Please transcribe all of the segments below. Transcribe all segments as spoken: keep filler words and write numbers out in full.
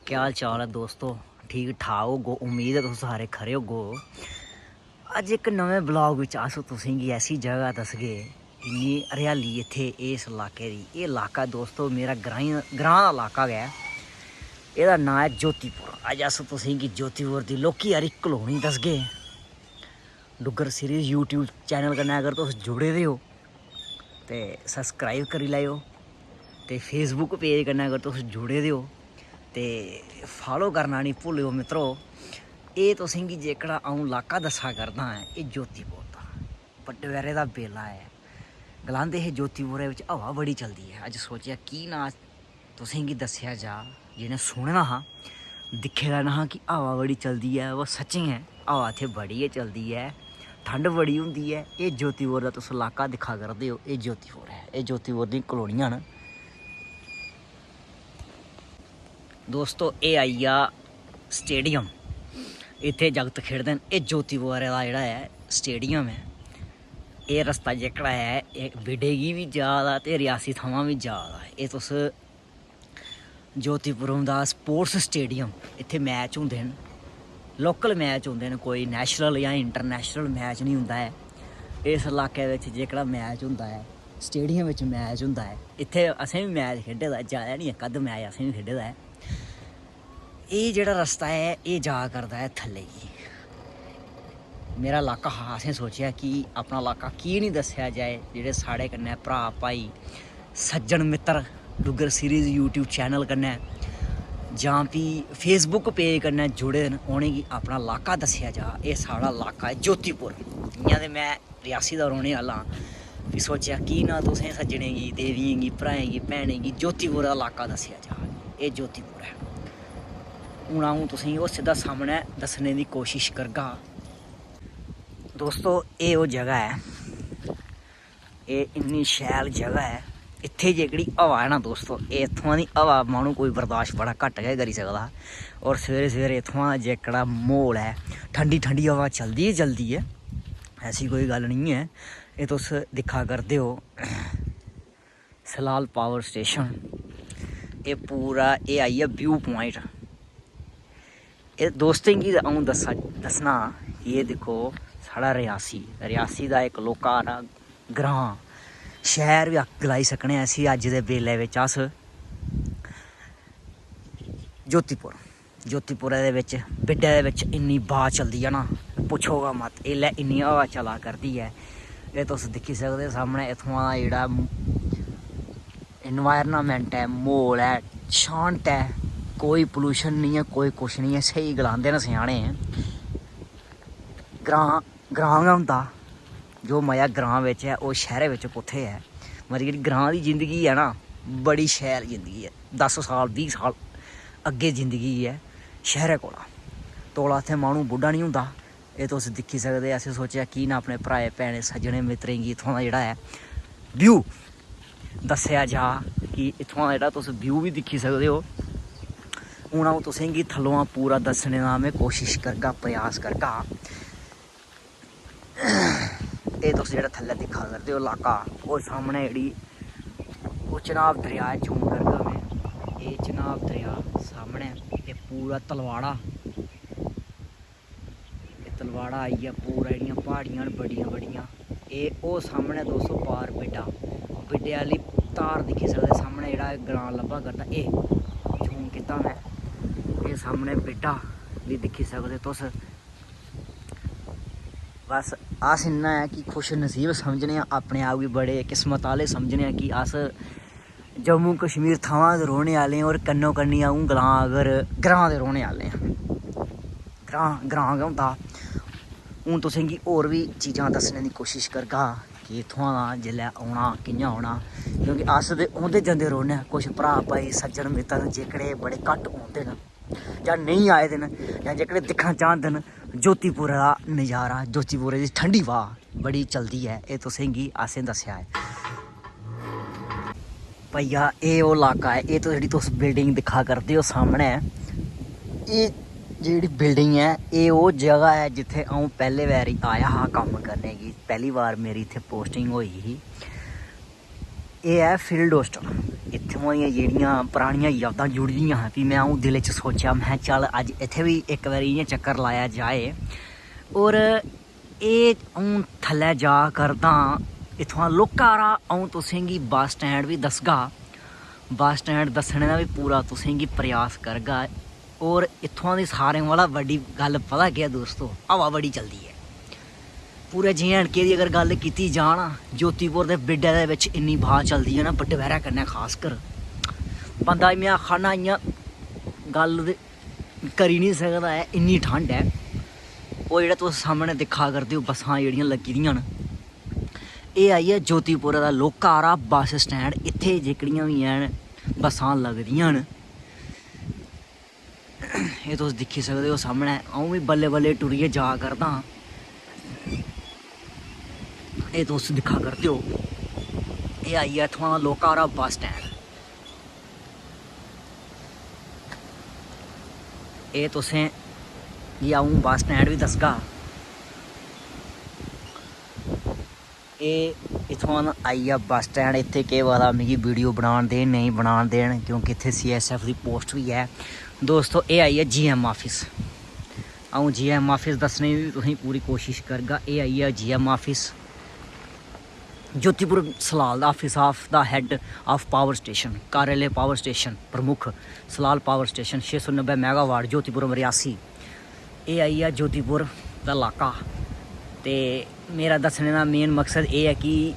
क्या हाल चाल ऐ दोस्तो? ठीक ठाक होगो, उम्मीद ऐ तुस सारे खरे होगो। अज्ज इक नमें ब्लॉग बिच अस तुसेंगी ऐसी जगह दसगे, इन्नी हरियाली इत्थै इस इलाके दी। एह् इलाका दोस्तो मेरा ग्राईं, ग्रांऽ दा इलाका गै ऐ। एह्दा नांऽ ऐ ज्योतिपुर। अज्ज अस तुसेंगी ज्योतिपुर दी लौह्की हारी कलोनी दसगे। डुग्गर सीरीज YouTube चैनल कन्नै अगर तुस जुड़े दे ओ ते सब्सक्राइब करी लैओ। ते Facebook पेज कन्नै अगर तुस जुड़े दे ओ ते फॉलो करना निं भुल्लेओ मित्रो। एह् तुसेंगी जेह्कड़ा अ'ऊं लाका दस्सा करदा ऐ, एह् ज्योतिपुर दा बड्डे बैरे दा बेला ऐ। गलांदे हे ज्योतिपुरै बिच हवा बड़ी चलदी ऐ। अज्ज सोचेआ की ना तुसेंगी दस्सेआ जा, जि'नें सुने दा हा, दिक्खे दा नेहा कि हवा बड़ी चलदी ऐ, ओह् सच्चें गै हवा इत्थै बड़ी गै चलदी ऐ, ठंड बड़ी होंदी ऐ। एह् ज्योतिपुर दा तुस इलाका दिक्खा करदे ओ, एह् ज्योतिपुर ऐ, एह् ज्योतिपुर दियां कलोनियां न। दोस्तो, एह् आई गेआ स्टेडियम, इत्थै जागत खेढदे न। एह् ज्योतिपुर दा जेह्ड़ा ऐ स्टेडियम ऐ। एह् रस्ता जेह्कड़ा ऐ, एह् बिडे गी बी जा दा ते रियासी थमां बी जा दा। एह् तुस ज्योतिपुरम दा स्पोर्ट्स स्टेडियम, इत्थै मैच होंदे न, लोकल मैच होंदे न, कोई नेशनल जां इंटरनेशनल मैच निं होंदा ऐ। इस इलाके बिच जेह्कड़ा मैच होंदा ऐ, स्टेडियम बिच मैच होंदा ऐ। इत्थै असें बी मैच खेढे दा ऐ, जैदा निं, इक अद्ध मैच असें बी खेढे दा ऐ। एह् जेह्ड़ा रस्ता ऐ, एह् जा करदा ऐ थल्ले गी। मेरा इलाका हा, असें सोचेआ कि अपना इलाका की निं दस्सेआ जाए, जेह्ड़े साढ़े कन्नै भ्राऽ भाई सज्जन मित्तर डुग्गर सीरीज YouTube चैनल कन्नै जां फ्ही Facebook पेज कन्नै जुड़े दे न, उ'नेंगी अपना इलाका दस्सेआ जा। एह् साढ़ा इलाका ऐ ज्योतिपुर। इ'यां ते में रियासी दा रौह्ने आह्ला आं, फ्ही सोचेआ की ना तुसें सज्जनें गी, देवियें गी, भ्राएं गी, भैनें गी ज्योतिपुर दा इलाका दस्सेआ जा। एह् ज्योतिपुर ऐ। हून अ'ऊं तुसेंगी ओह् सिद्धा सामनै दस्सने दी कोशश करगा। दोस्तो, एह् ओह् जगह ऐ, एह् इन्नी शैल जगह ऐ। इत्थै जेह्कड़ी हवा ऐ ना दोस्तो, एह् इत्थुआं दी हवा माह्नू कोई बर्दाश्त बड़ा घट्ट गै करी सकदा। होर सवेरे सवेरे इत्थुआं दा जेह्कड़ा म्हौल ऐ, ठंडी ठंडी हवा चलदी गै चलदी ऐ, ऐसी कोई गल्ल निं ऐ। एह् तुस दिक्खा करदे ओ सलाल पावर स्टेशन, एह् पूरा, एह् आई गेआ व्यू प्वाइंट। एह् दोस्तें गी ते अ'ऊं दस्सा, दस्सना कि एह् दिक्खो, साढ़ा रियासी, रियासी दा इक लौह्का हारा ग्रांऽ, शैह्र बी आख-, गलाई सकने आं इसी। अज्ज दे बेल्लै बिच अस ज्योतिपुर, ज्योतिपुरै दे बिच, बिड्डै दे बिच इन्नी ब्हा चलदी ऐ ना, पुच्छो गै मत। एल्लै इन्नी हवा चला करदी ऐ, एह् तुस दिक्खी सकदे सामनै। इत्थुआं दा जेह्ड़ा इन्वायरनमेंट ऐ, म्हौल ऐ, शांत ऐ, कोई पोल्यूशन निं ऐ, कोई कुछ निं ऐ। स्हेई गलांदे न स्याने, ग्रांऽ, ग्रांऽ गै होंदा। जो मज़ा ग्रांऽ बिच ऐ, ओह् शैह्रै बिच कुत्थै ऐ? मगर जेह्ड़ी ग्रांऽ दी जिंदगी ऐ ना, बड़ी शैल जिंदगी ऐ। दस साल, बीह् साल अग्गें जिंदगी ऐ शैह्रै कोला। तौला इत्थै माह्नू बुड्ढा निं होंदा। एह् तुस दिक्खी सकदे, असें सोचेआ की ना अपने भ्राएं, भैनें, सज्जनें, मित्तरें गी इत्थुआं दा जेह्ड़ा ऐ व्यू दस्सेआ जा, कि इत्थुआं दा जेह्ड़ा तुस व्यू बी दिक्खी सकदे ओ। हून अ'ऊं तुसेंगी थल्लोआं पूरा दस्सने दा में कोशश करगा, प्रयास करगा। एह् तुस जेह्ड़ा थल्लै दिक्खा करदे ओ लाका, ओह् सामनै जेह्ड़ी ओह् चनाब दरेआ ऐ, जूम करगा में। एह् चनाब दरेआ सामनै, एह् पूरा तलवाड़ा, एह् तलवाड़ा आई गेआ पूरा, जेह्ड़ियां प्हाड़ियां न बड्डियां बड्डियां। एह् ओह् सामनै दोस्तो पार बिड्डा, बिड्डे आह्ली धार दिक्खी सकदे सामनै, जेह्ड़ा एह् ग्रांऽ लब्भा करदा। एह् जूम कीता में, एह् सामनै बिड्डा बी दिक्खी सकदे तुस। बस अस इन्ना ऐ कि खुश नसीब समझने आं अपने आप गी, बड़े किस्मत आह्ले समझने आं कि अस जम्मू कश्मीर थमां दे रौह्ने आह्ले आं, होर कन्नो कन्नी अ'ऊं गलां अगर ग्रांऽ दे रौह्ने आह्ले आं। ग्रांऽ, ग्रांऽ गै होंदा। हून तुसेंगी होर बी चीज़ां दस्सने दी कोशश करगा कि इत्थुआं दा जिसलै औना, कि'यां औना, क्योंकि अस ते औंदे जंदे रौह्ने आं। कुछ भ्राऽ भाई, सज्जन मित्तर जेह्कड़े बड़े घट्ट औंदे न जां नेईं आए दे न, जां जेह्कड़े दिक्खना चांह्दे न ज्योतिपुरै दा नज़ारा, ज्योतिपुरै दी ठंडी ब्हा बड़ी चलदी ऐ, एह् तुसेंगी असें दस्सेआ ऐ। भैया, एह् ओह् लाका ऐ, एह् तुस, जेह्ड़ी तुस बिल्डिंग दिक्खा करदे ओ सामनै, एह् जेह्ड़ी बिल्डिंग ऐ, एह् ओह् जगह ऐ जित्थै अ'ऊं पैह्ले बारी आया हा कम्म करने गी। पैह्ली बार मेरी इत्थै पोस्टिंग होई ही। एह् ऐ फील्ड होस्टल। इत्थुआं दियां जेह्ड़ियां परानियां यादां जुड़ी दियां हां, फ्ही में अ'ऊं दिलै च सोचेआ, महां, "चल, अज्ज इत्थै बी इक बारी इ'यां चक्कर लाया जाए।" होर एह् अ'ऊं थल्लै जा करदा आं, इत्थुआं लौह्का हारा अ'ऊं तुसेंगी बस स्टैंड बी दस्सगा। बस स्टैंड दस्सने दा बी पूरा तुसेंगी प्रयास करगा। होर इत्थुआं दी सारें कोला बड्डी गल्ल पता केह् ऐ दोस्तो, हवा बड़ी चलदी ऐ। पूरे जे एंड के दी अगर गल्ल कीती जा ना, जोतीपुर दे बिड्डै दे बिच इन्नी ब्हा चलदी ऐ ना, बड्डे बैह्रै कन्नै खास कर। बंदा, में आखा ना, इ'यां गल्ल ते करी निं सकदा ऐ, इन्नी ठंड ऐ। ओह् जेह्ड़ा तुस सामनै दिक्खा करदे ओ, बस्सां जेह्ड़ियां लग्गी दियां न, एह् आई गेआ जोतीपुर दा लौह्का हारा बस स्टैंड। इत्थै जेह्कड़ियां बी हैन, बस्सां लगदियां न। एह् तुस दिक्खी सकदे ओ सामनै, अ'ऊं बी बल्लें बल्लें टुरियै जा करदा आं। एह् तुस दिक्खा करदे ओ, एह् आई गेआ इत्थुआं दा लौह्का हारा बस स्टैंड। एह् तुसें गी अ'ऊं बस स्टैंड बी दस्सगा। एह् इत्थुआं दा आई गेआ बस स्टैंड। इत्थै केह् पता मिगी वीडियो बनान देन, नेईं बनान देन, क्योंकि इत्थै सीएसएफ दी पोस्ट बी ऐ। दोस्तो, एह् आई गेआ जीएम आफिस। अ'ऊं जीएम आफिस दस्सने दी तुसेंगी पूरी कोशिश करगा। एह् आई गेआ जीएम आफिस, जोतीपुर सलाल दा, office of the head of power station, कार्यालय पावर स्टेशन प्रमुख, सलाल पावर स्टेशन, छे सौ नब्बै मेगावाट, जोतीपुरम, रियासी। एह् आई गेआ जोतीपुर दा लाका। ते मेरा दस्सने दा मेन मकसद एह् ऐ कि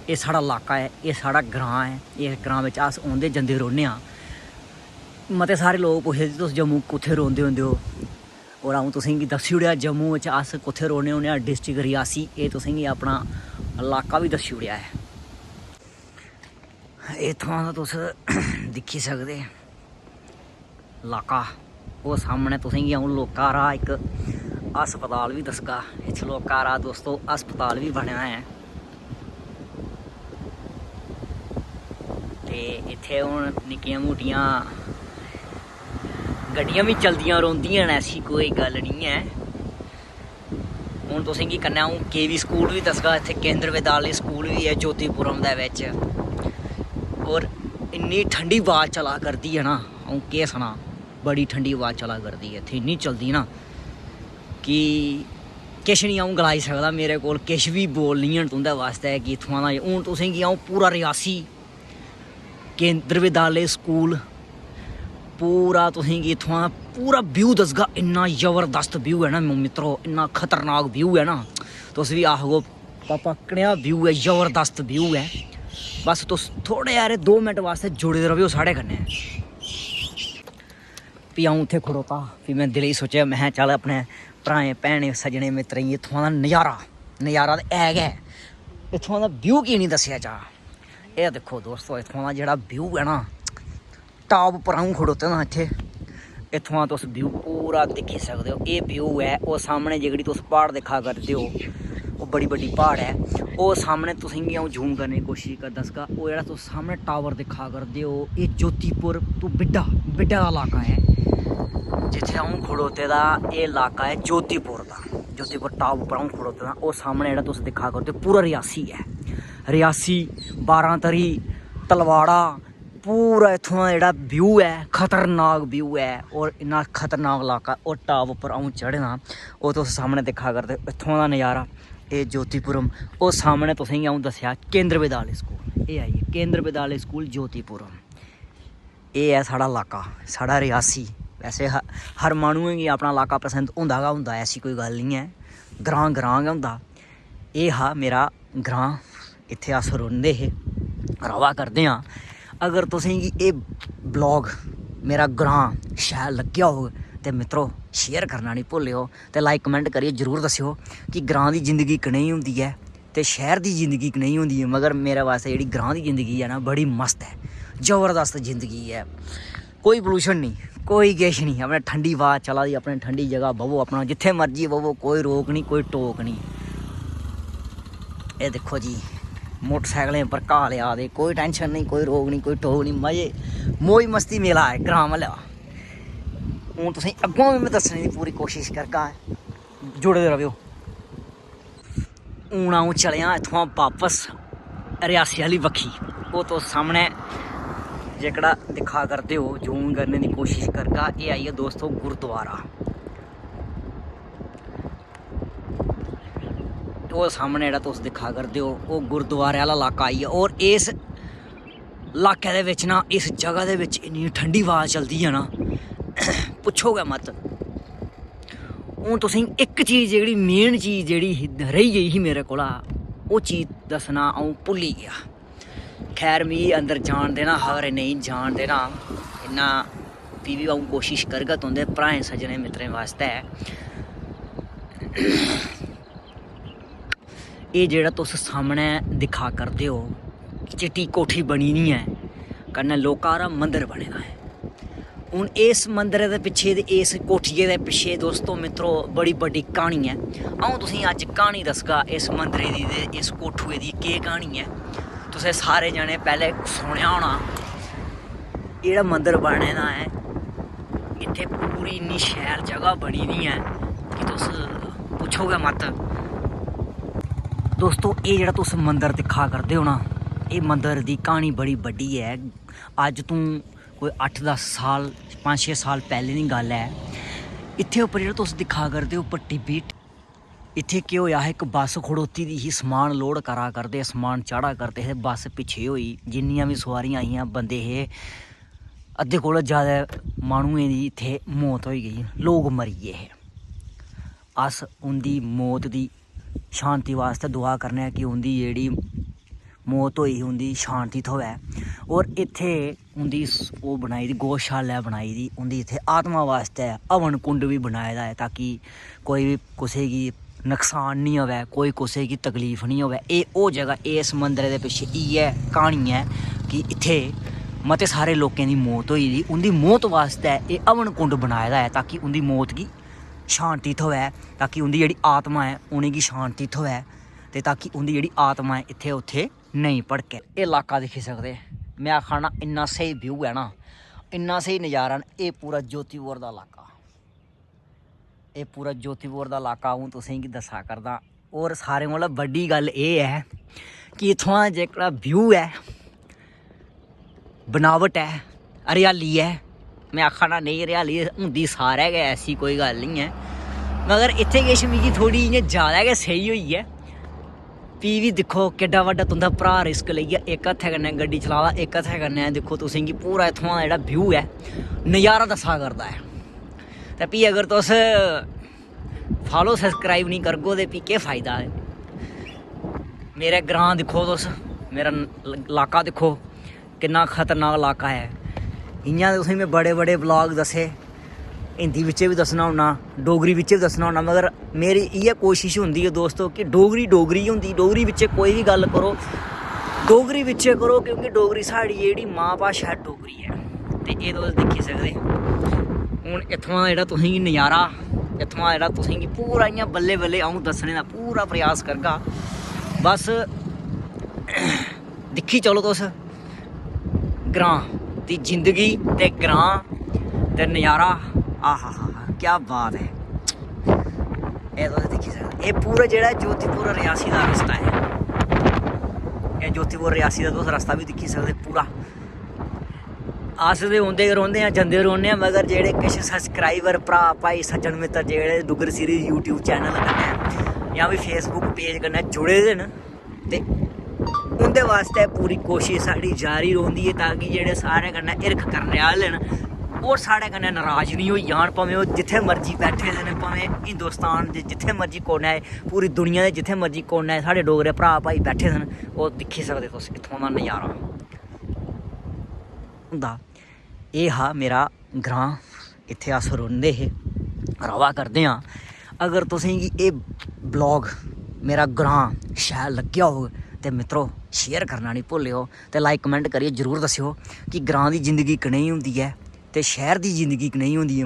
एह् साढ़ा लाका ऐ, एह् साढ़ा ग्रांऽ ऐ। इस ग्रांऽ बिच अस औंदे जंदे रौह्ने आं। मते सारे लोक पुच्छदे, "तुस जम्मू कुत्थै रौंह्दे होंदे ओ?" और अ'ऊं तुसेंगी दस्सी ओड़ेआ जम्मू बिच अस कुत्थै रौह्ने होन्ने आं, डिस्ट्रिक्ट रियासी। एह् तुसेंगी अपना लाका बी दस्सी ओड़ेआ ऐ। इत्थुआं दा तुस दिक्खी सकदे लाका। ओह् सामनै तुसेंगी अ'ऊं लौह्का हारा इक हस्पताल बी दस्सगा। इत्थै लौह्का हारा, दोस्तो, हस्पताल बी बने दा ऐ। ते इत्थै हून निक्कियां मुट्टियां गड्डियां बी चलदियां रौंह्दियां न, ऐसी कोई गल्ल निं ऐ। हून तुसेंगी कन्नै अ'ऊं केवी स्कूल बी दस्सगा। इत्थै केंद्र विद्यालय स्कूल बी ऐ जोतीपुरम दे बिच। और इन्नी ठंडी ब्हा चला करदी ऐ ना, अ'ऊं केह् सनां, बड़ी ठंडी ब्हा चला करदी ऐ इत्थै, इन्नी चलदी ना कि किश निं अ'ऊं गलाई सकदा। मेरे कोल किश बी बोल निं हैन तुं'दे बास्तै कि इत्थुआं दा। हून तुसेंगी अ'ऊं पूरा रियासी केंद्र विद्यालय स्कूल, पूरा तुसेंगी इत्थुआं पूरा व्यू दसगा। इन्ना जबरदस्त व्यू ऐ ना मित्रो, इन्ना खतरनाक व्यू ऐ ना, तुस बी आखगो, "पापा, कनेहा व्यू ऐ, जबरदस्त व्यू ऐ।" बस तुस थोड़े हारे दो मिनट बास्तै जुड़े दे रवेओ साढ़े कन्नै। फ्ही अ'ऊं उत्थै खड़ोता, फ्ही में दिलै च सोचेआ, महै, "चल, अपने भ्राएं, भैनें, सज्जनें, मित्तरें गी इत्थुआं दा नज़ारा, नज़ारा ते है गै, इत्थुआं दा व्यू की निं दस्सेआ जा?" एह् दिक्खो दोस्तो, इत्थुआं दा जेह्ड़ा व्यू ऐ ना, टॉप उप्पर अ'ऊं खड़ोते दा इत्थै। इत्थुआं तुस व्यू पूरा दिक्खी सकदे ओ। एह् व्यू ऐ, ओह् सामनै जेह्कड़ी तुस प्हाड़ दिक्खा करदे ओ, ओह् बड़ी बड्डी प्हाड़ ऐ। ओह् सामनै तुसेंगी अ'ऊं जूम करने दी कोशिश कर दसगा। ओह् जेह्ड़ा तुस सामनै टावर दिक्खा करदे ओ, एह् जोतीपुर तू बिड्डा, बिड्डा दा लाका ऐ। जित्थै अ'ऊं खड़ोते दा, एह् लाका ऐ जोतीपुर दा। जोतीपुर टाप उप्पर अ'ऊं खड़ोते दा। ओह् सामनै जेह्ड़ा तुस दिक्खा करदे ओ, पूरा रियासी ऐ। रियासी, बारां तरी, तलवाड़ा, पूरा इत्थुआं दा जेह्ड़ा व्यू ऐ, खतरनाक व्यू ऐ। और इन्ना खतरनाक लाका, और टाप उप्पर अ'ऊं चढ़े दा। ओह् तुस सामनै दिक्खा करदे ओ, इत्थुआं दा नज़ारा। एह् जोतीपुरम, ओह् सामनै तुसेंगी अ'ऊं दस्सेआ केंद्र विद्यालय स्कूल। एह् आई गे केंद्र विद्यालय स्कूल जोतीपुरम। एह् ऐ साढ़ा लाका, साढ़ा रियासी। वैसे ह-, हर माह्नुएं गी अपना लाका पसंद होंदा गै होंदा ऐ, ऐसी कोई गल्ल निं ऐ, ग्रांऽ ग्रांऽ गै होंदा। एह् हा मेरा ग्रांऽ, इत्थै अस रौंह्दे हे, र'वा करदे आं। अगर तुसेंगी एह् ब्लॉग, मेरा ग्रांऽ शैल लग्गेआ होग ते मित्रो, शेयर करना निं भुल्लेओ ते लाइक कमेंट करियै जरूर दस्सेओ कि ग्रांऽ दी जिंदगी कनेही होंदी ऐ ते शैह्र दी जिंदगी कनेही होंदी ऐ। मगर मेरे बास्तै जेह्ड़ी ग्रांऽ दी जिंदगी ऐ ना, बड़ी मस्त ऐ, जबरदस्त जिंदगी ऐ। कोई पोल्यूशन निं, कोई किश निं, अपने ठंडी ब्हा चला दी, अपने ठंडी जगह बवो, अपना जित्थै मर्जी बवो, कोई रोक निं, कोई टोक निं। एह् दिक्खो जी, मोटरसैकलें उप्पर घाऽ लेआ दे, कोई टैंशन निं, कोई रोक निं, कोई टोक निं, मजे, मौज मस्ती मेला ऐ ग्रांऽ म्हल्ले दा। हून तुसेंगी अग्गुआं बी में दस्सने दी पूरी कोशश करगा, जुड़े दे रवेओ। हून अ'ऊं चलेआ इत्थुआं बापस रियासी आह्ली बक्खी। ओह् तुस सामनै जेह्कड़ा दिक्खा करदे ओ, जूम करने दी कोशिश करगा, एह् आई गेआ दोस्तो गुरुद्वारा। ओह् सामनै जेह्ड़ा तुस दिक्खा करदे ओ, ओह् गुरुद्वारे आह्ला लाका आई गेआ। और इस लाकै दे बिच ना, इस जगह दे बिच इन्नी ठंडी ब्हा चलदी ऐ ना, पुच्छो गै मत। हून तुसेंगी इक चीज, जेह्ड़ी मेन चीज जेह्ड़ी ही, रेही गेई ही मेरे कोला, ओह् चीज दस्सना अ'ऊं भुल्ली गेआ। खैर, मिगी अंदर जान देना, खबरै नेईं जान देना, इन्ना फ्ही बी अ'ऊं कोशिश करगा तुं'दे भ्राएं, सज्जनें, मित्तरें बास्तै। एह् जेह्ड़ा तुस सामनै दिक्खा करदे ओ, चिट्टी कोठी बनी दी ऐ, कन्नै लौह्का हारा मंदर बने दा ऐ। हून इस मंदरै दे पिच्छे ते इस कोठियै दे पिच्छे, दोस्तो, मित्रो, बड़ी बड्डी क्हानी ऐ। अ'ऊं तुसेंगी अज्ज क्हानी दस्सगा इस मंदरै दी ते इस कोठुए दी, केह् क्हानी ऐ। तुसें सारे जने पैह्लें सुनेआ होना, एह् जेह्ड़ा मंदर बने दा ऐ, इत्थै पूरी इन्नी शैल जगह बनी दी ऐ कि तुस पुच्छो गै मत। दोस्तो, एह् जेह्ड़ा तुस मंदर दिक्खा करदे ओ ना, एह् मंदर दी क्हानी बड़ी बड्डी ऐ। अज्ज तूं कोई अट्ठ दस साल, पंज छे साल पैह्लें दी गल्ल ऐ। इत्थै उप्पर जेह्ड़ा तुस दिक्खा करदे ओ, उप्पर टिब्बी, इत्थै केह् होएआ हा, इक बस खड़ोती दी ही, समान लोड करा करदे, समान चाढ़ा करदे हे, बस पिच्छे होई, जिन्नियां बी सोआरियां आइयां, बंदे हे, अद्धे कोला जैदा माह्नुएं दी इत्थै मौत होई गेई, लोक मरी गे हे। अस उं'दी मौत दी शांति बास्तै दुआ करने आं कि उं'दी जेह्ड़ी मौत होई ही, उं'दी शांति थ्होऐ। और इत्थै उं'दी स-, ओह् बनाई दी, गौशाला बनाई दी, उं'दी इत्थै आत्मा बास्तै हवन कुंड बी बनाए दा ऐ, ताकि कोई बी कुसै गी नकसान निं होऐ, कोई कुसै गी तकलीफ निं होऐ। एह् ओह् जगह, एह् इस मंदरै दे पिच्छे इ'यै क्हानी ऐ कि इत्थै मते सारे लोकें दी मौत होई दी, उं'दी मौत बास्तै एह् हवन कुंड बनाए दा ऐ, ताकि उं'दी मौत गी शांति थ्होऐ, ताकि उं'दी जेह्ड़ी आत्मा ऐ, उ'नेंगी शांति थ्होऐ, ते ताकि उं'दी जेह्ड़ी आत्मा ऐ, इत्थै उत्थै नेईं भड़कै। एह् लाका दिक्खी सकदे, में आखा ना, इन्ना स्हेई व्यू ऐ ना, इन्ना स्हेई नज़ारा न। एह् पूरा ज्योतिपुर दा लाका, एह् पूरा ज्योतिपुर दा लाका अ'ऊं तुसेंगी दस्सा करदा। होर सारें कोला बड्डी गल्ल एह् ऐ कि इत्थुआं जेह्कड़ा व्यू ऐ, बनावट ऐ, हरियाली ऐ। में आखा ना, नेईं, हरियाली होंदी सारै गै, ऐसी कोई गल्ल निं ऐ, मगर इत्थै किश मिगी थोह्ड़ी इ'यां जैदा गै स्हेई होई ऐ। फ्ही बी दिक्खो, केड्डा बड्डा तुं'दा भ्राऽ रिस्क लेइयै इक हत्थै कन्नै गड्डी चला दा, इक हत्थै कन्नै दिक्खो, तुसेंगी पूरा इत्थुआं दा जेह्ड़ा व्यू ऐ, नज़ारा दस्सा करदा ऐ। ते फ्ही अगर तुस follow subscribe निं करगो ते फ्ही केह् फ़ायदा ऐ? मेरा ग्रांऽ दिक्खो तुस, मेरा ल-, लाका दिक्खो, किन्ना खतरनाक लाका ऐ। इ'यां ते तुसेंगी में बड़े बड़े vlog दस्से, हिंदी बिच्च बी दस्सना होन्ना, डोगरी बिच्च बी दस्सना होन्ना, मगर मेरी इ'यै कोशिश होंदी ऐ दोस्तो कि डोगरी डोगरी होंदी, डोगरी बिच्च कोई बी गल्ल करो, डोगरी बिच्च करो, क्योंकि डोगरी साढ़ी जेह्ड़ी मां भाशा ऐ, डोगरी ऐ। ते एह् तुस दिक्खी सकदे, हून इत्थुआं दा जेह्ड़ा तुसेंगी नज़ारा, इत्थुआं दा जेह्ड़ा तुसेंगी पूरा इ'यां बल्लें बल्लें अ'ऊं दस्सने दा पूरा प्रयास करगा। बस दिक्खी चलो तुस ग्रांऽ दी जिंदगी ते ग्रांऽ ते नज़ारा, आहा हा हा, क्या बात ऐ। एह् तुस दिक्खी सकदे, एह् पूरा जेह्ड़ा ज्योतिपुर रियासी दा रस्ता ऐ, एह् ज्योतिपुर रियासी दा तुस रस्ता बी दिक्खी सकदे पूरा। अस ते औंदे गै रौंह्दे आं, जंदे रौह्ने आं, मगर जेह्ड़े किश subscriber, भ्राऽ, भाई, सज्जन मित्तर जेह्ड़े डुग्गर सीरीज YouTube channel कन्नै जां फ्ही Facebook page कन्नै जुड़े दे न, ते उं'दे बास्तै पूरी कोशिश साढ़ी जारी रौंह्दी ऐ, ताकि जेह्ड़े साढ़े कन्नै हिरख करने आह्ले न, ओह् साढ़े कन्नै नराज निं होई जान, भामें ओह् जित्थै मर्जी बैठे दे न, भामें हिंदुस्तान दे जित्थै मर्जी कोने, पूरी दुनिया दे जित्थै मर्जी कोने साढ़े डोगरे भ्राऽ भाई बैठे दे न। ओह् दिक्खी सकदे तुस इत्थुआं दा नज़ारा होंदा। एह् हा मेरा ग्रांऽ, इत्थै अस रौंह्दे हे, र'वा करदे आं। अगर तुसेंगी एह् vlog, मेरा ग्रांऽ शैल लग्गेआ होग ते मित्रो, share करना निं भुल्लेओ ते like comment करियै जरूर दस्सेओ कि ग्रांऽ दी जिंदगी कनेही होंदी ऐ ते शैह्र दी जिंदगी कनेही होंदी ऐ।